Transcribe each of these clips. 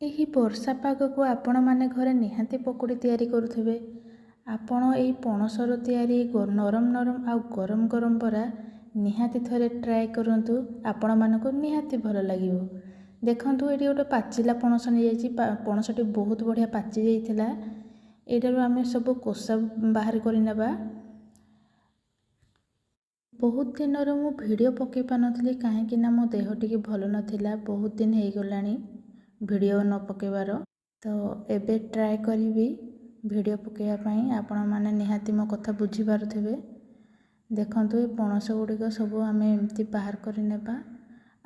ଏହି ବର୍ଷା ପାଗକୁ ଆପଣମାନେ ଘରେ ନିହାତି ପକୁଡ଼ି ତିଆରି କରୁଥିବେ। ଆପଣ ଏଇ ପଣସର ତିଆରି ନରମ ନରମ ଆଉ ଗରମ ଗରମ ବରା ନିହାତି ଥରେ ଟ୍ରାଏ କରନ୍ତୁ, ଆପଣମାନଙ୍କୁ ନିହାତି ଭଲ ଲାଗିବ। ଦେଖନ୍ତୁ, ଏଇଠି ଗୋଟେ ପାଚିଲା ପଣସ ନେଇଯାଇଛି। ପଣସଟି ବହୁତ ବଢ଼ିଆ ପାଚି ଯାଇଥିଲା। ଏଇଟାରୁ ଆମେ ସବୁ କୋଷା ବାହାର କରିନେବା। ବହୁତ ଦିନରୁ ମୁଁ ଭିଡ଼ିଓ ପକାଇ ପାରୁନଥିଲି, କାହିଁକି ନା ମୋ ଦେହ ଟିକେ ଭଲ ନଥିଲା। ବହୁତ ଦିନ ହେଇଗଲାଣି ଭିଡ଼ିଓ ନ ପକାଇବାର। ତ ଏବେ ଟ୍ରାଏ କରିବି ଭିଡ଼ିଓ ପକାଇବା ପାଇଁ। ଆପଣମାନେ ନିହାତି ମୋ କଥା ବୁଝିପାରୁଥିବେ। ଦେଖନ୍ତୁ, ଏ ପଣସ ଗୁଡ଼ିକ ସବୁ ଆମେ ଏମିତି ବାହାର କରିନେବା।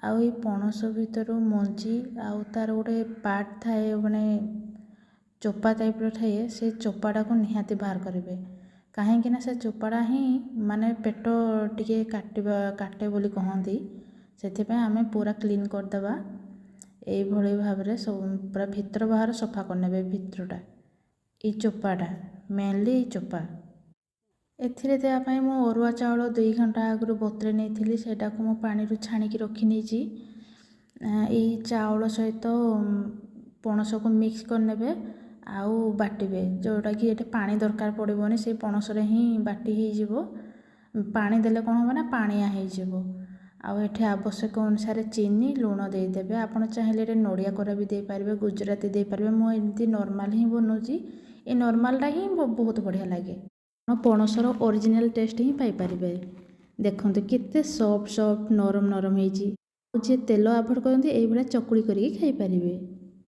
ଆଉ ଏଇ ପଣସ ଭିତରୁ ମଞ୍ଜି ଆଉ ତା'ର ଗୋଟେ ପାର୍ଟ ଥାଏ, ମାନେ ଚୋପା ଟାଇପ୍ର ଥାଏ, ସେ ଚୋପାଟାକୁ ନିହାତି ବାହାର କରିବେ, କାହିଁକି ନା ସେ ଚୋପାଟା ହିଁ ମାନେ ପେଟ ଟିକେ କାଟିବା କାଟେ ବୋଲି କହନ୍ତି। ସେଥିପାଇଁ ଆମେ ପୁରା କ୍ଲିନ୍ କରିଦେବା। ଏଇଭଳି ଭାବରେ ସବୁ ପୁରା ଭିତର ବାହାର ସଫା କରିନେବେ। ଭିତରଟା, ଏଇ ଚୋପାଟା, ମେନଲି ଏଇ ଚୋପା। ଏଥିରେ ଦେବା ପାଇଁ ମୁଁ ଅରୁଆ ଚାଉଳ 2 ଘଣ୍ଟା ଆଗରୁ ବତୁରେଇ ନେଇଥିଲି। ସେଇଟାକୁ ମୁଁ ପାଣିରୁ ଛାଣିକି ରଖିନେଇଛି। ଏଇ ଚାଉଳ ସହିତ ପଣସକୁ ମିକ୍ସ କରିନେବେ ଆଉ ବାଟିବେ, ଯେଉଁଟାକି ଏଠି ପାଣି ଦରକାର ପଡ଼ିବନି, ସେଇ ପଣସରେ ହିଁ ବାଟି ହେଇଯିବ। ପାଣି ଦେଲେ କ'ଣ ହେବ ନା ପାଣିଆ ହେଇଯିବ। ଆଉ ଏଠି ଆବଶ୍ୟକ ଅନୁସାରେ ଚିନି, ଲୁଣ ଦେଇଦେବେ। ଆପଣ ଚାହିଁଲେ ଏଠି ନଡ଼ିଆ କୋରା ବି ଦେଇପାରିବେ, ଗୁଜୁରାତି ଦେଇପାରିବେ। ମୁଁ ଏମିତି ନର୍ମାଲ୍ ହିଁ ବନାଉଛି। ଏ ନର୍ମାଲଟା ହିଁ ବହୁତ ବଢ଼ିଆ ଲାଗେ। ଆପଣ ପଣସର ଅରିଜିନାଲ୍ ଟେଷ୍ଟ ହିଁ ପାଇପାରିବେ। ଦେଖନ୍ତୁ, କେତେ ସଫ୍ଟ ସଫ୍ଟ, ନରମ ନରମ ହେଇଛି। ଆଉ ଯିଏ ତେଲ ଆଭଏଡ଼ କରନ୍ତି, ଏଇଭଳିଆ ଚକୁଳି କରିକି ଖାଇପାରିବେ।